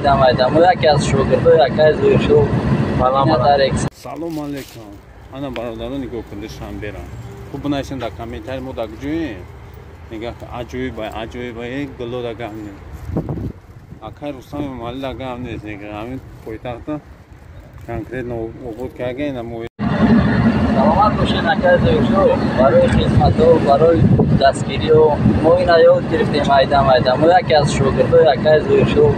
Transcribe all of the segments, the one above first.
Майда мо яке аз шогирдои акай Зоиршо Салом алейкум. Ана бародарон, нигоҳ кун, Душанбера. Хуб бинависен дар комментари, мо дар куҷоем? Нигоҳ, аҷоиба, аҷоиба, гуло да гап нест. Акай Рустам Эмомалӣ да гап нест. Нигоҳ, ҳамин пойтахта конкретно обод карда ина мо. Саломат бошед, акай Зоиршо, барои хизматҳо, барои дастгириҳо. Мо ина ёд гирифтем майда майда. Мо яке аз шогирдои акай Зоиршо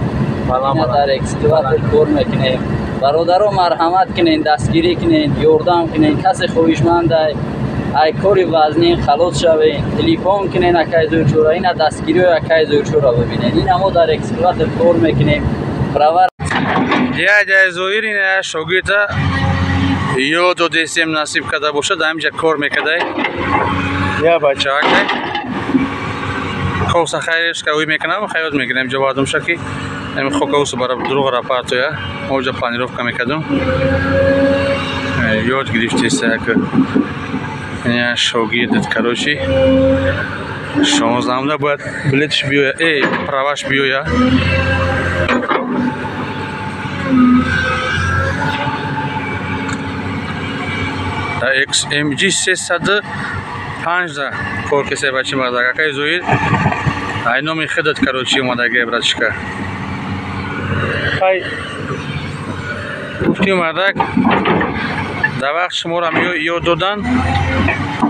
дар экскаватор кор мекунем. Бародаро, марҳамат кунен, дастгирӣ кунен, ёрдам кунен. Касе хоҳишмандай ай кори вазнин халос шавен, телефон кунен акай Зоиршоро. Ина дастгириҳои акай Зоиршоро бибинен. Ина мо дар экскаватор кор мекунем. Права Дядя Зоир ина шогирда ёд додесем, насиб карда бошад, ҳаминҷа кор мекардай. Я бача акай. Коса хайреш ка уй мекунам, хаёт мекунем ҷавадумша ки ами хокаусу бара дурӯғ рапартоя. Мо ҷа планировка мекардум. Ёд гирифтеста як я шогирдат, короче. 16-да бояд билетш биёя, праваш биёя. XMG 305 кор кесе бачи мардак. Акай Зоир, ай номи худат, короче, омадаги, братишка. Хай гуфти мардак, дар вақт шуморо ёд додан,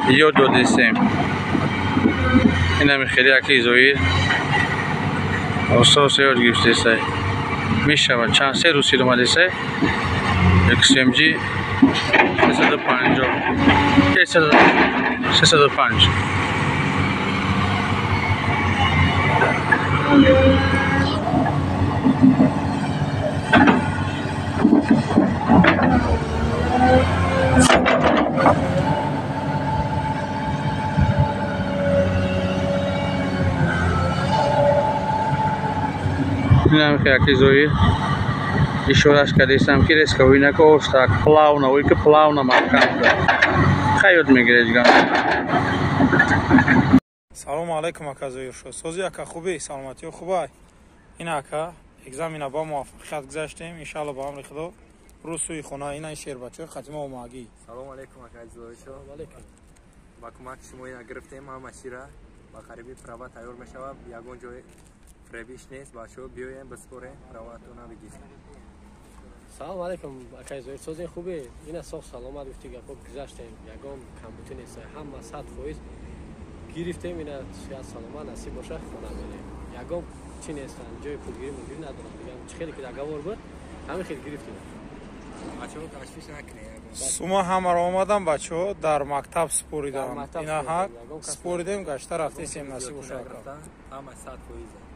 ёд додесем. Инами хеле акай Зоир оста оста ёд гирифтесай. Мешавад чанд се рӯз омадесай. XMG 350, 305. Инам ки аки Зоир ишораш кардистам ки резко ҳуй нака, оста плавно ҳуй ки плавно маҳкам шуда. Хаёт мегиред гам. Салому алайкум, ака Зоиршо. Сози ака, хубӣ? Саломатиё хубай? Ина ака, экзамена ба муваффақият гузаштем. Иншалло, ба амри Худо рӯз сӯи хона. Ина шербачаҳои хатима омагӣ. Салому алайкум, ака Зоиршо. Ба кӯмаки шумо ина гирифтем ҳама чира. Ба қариби права тайёр мешавад. Ягон ҷой фребиш нест. Бачаҳо, биёем, биспорем, праваатона бигирем. Салом алейкум, акай Зоир, созин хубе? Ина соғ саломат, гуфти гапо гузаштем, ягон камбутӣ нест, ҳама 100% гирифтем. Ина сиҳат саломат насиб боша, хона мерем. Ягон чӣ нестан, ҷои пулгирӣ мугирӣ надорам. Дигам чӣ хеле ки договор буд, ҳамин хел гирифтем. Бачаҳо, ташвиш накунед. Сума ҳамаро омадам, бачаҳо дар мактаб споридам. Ина ҳақ споридем, гашта рафтесем, насиб боша, ака. Ҳама 100%.